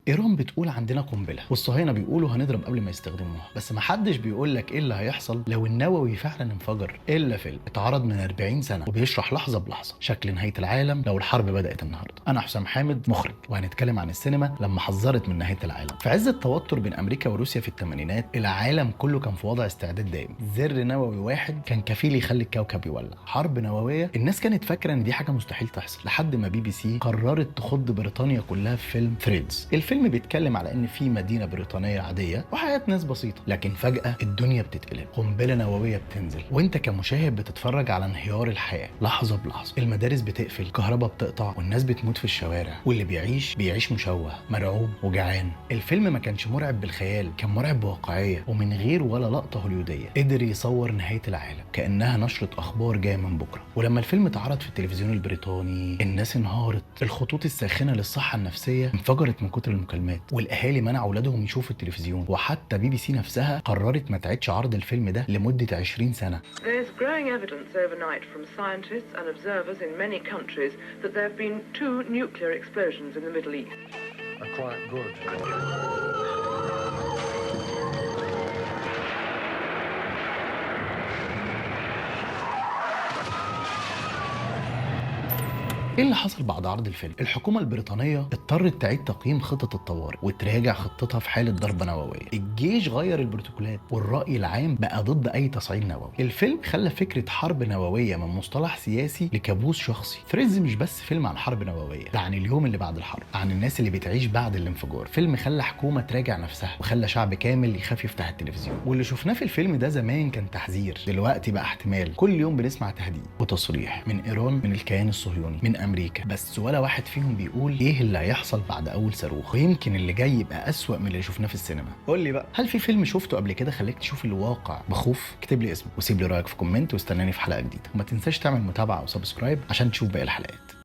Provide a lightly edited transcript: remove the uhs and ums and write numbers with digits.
ايران بتقول عندنا قنبلة، والصهاينه بيقولوا هنضرب قبل ما يستخدموها، بس محدش بيقول لك ايه اللي هيحصل لو النووي فعلا انفجر. الا فيلم اتعرض من 40 سنة وبيشرح لحظة بلحظة شكل نهاية العالم لو الحرب بدات النهارده. انا حسام حامد، مخرج، وهنتكلم عن السينما لما حذرت من نهاية العالم. في عز التوتر بين امريكا وروسيا في الثمانينات، العالم كله كان في وضع استعداد دائم. زر نووي واحد كان كفيل يخلي الكوكب يولع. حرب نووية، الناس كانت فاكره ان دي حاجة مستحيل تحصل، لحد ما بي بي سي قررت تخض بريطانيا كلها في فيلم Threads. الفيلم بيتكلم على ان في مدينة بريطانية عادية وحياه ناس بسيطة، لكن فجاة الدنيا بتتقلب، قنبلة نووية بتنزل، وانت كمشاهد بتتفرج على انهيار الحياة لحظة بلحظة. المدارس بتقفل، الكهرباء بتقطع، والناس بتموت في الشوارع، واللي بيعيش بيعيش مشوه، مرعوب وجعان. الفيلم ما كانش مرعب بالخيال، كان مرعب بواقعية، ومن غير ولا لقطة هوليوديه قدر يصور نهاية العالم كانها نشره اخبار جاية من بكره. ولما الفيلم اتعرض في التلفزيون البريطاني، الناس انهارت. الخطوط الساخنة للصحة النفسية انفجرت من كتر المكالمات، والاهالي منعوا اولادهم يشوفوا التلفزيون، وحتى بي بي سي نفسها قررت ما تعيدش عرض الفيلم ده لمدة 20 سنة. There's growing evidence overnight from scientists and observers in many countries that there have been two nuclear explosions in the Middle East. Are quite good. ايه اللي حصل بعد عرض الفيلم؟ الحكومة البريطانية اضطرت تعيد تقييم خطط الطوارئ وتراجع خطتها في حالة ضربة نووية. الجيش غير البروتوكولات، والرأي العام بقى ضد أي تصعيد نووي. الفيلم خلى فكرة حرب نووية من مصطلح سياسي لكابوس شخصي. Threads مش بس فيلم عن حرب نووية، ده عن اليوم اللي بعد الحرب، عن الناس اللي بتعيش بعد الانفجار. فيلم خلى حكومة تراجع نفسها، وخلى شعب كامل يخاف يفتح التلفزيون. واللي شفناه في الفيلم ده زمان كان تحذير، دلوقتي بقى احتمال. كل يوم بنسمع تهديد وتصريح من إيران، من الكيان الصهيوني، من امريكا، بس ولا واحد فيهم بيقول ايه اللي هيحصل بعد اول صاروخ. ويمكن اللي جاي يبقى اسوأ من اللي شفناه في السينما. قول لي بقى، هل في فيلم شفته قبل كده خليك تشوف الواقع بخوف؟ اكتب لي اسمه وسيب لي رايك في comment، واستناني في حلقة جديدة. وما تنساش تعمل متابعه و subscribe عشان تشوف باقي الحلقات.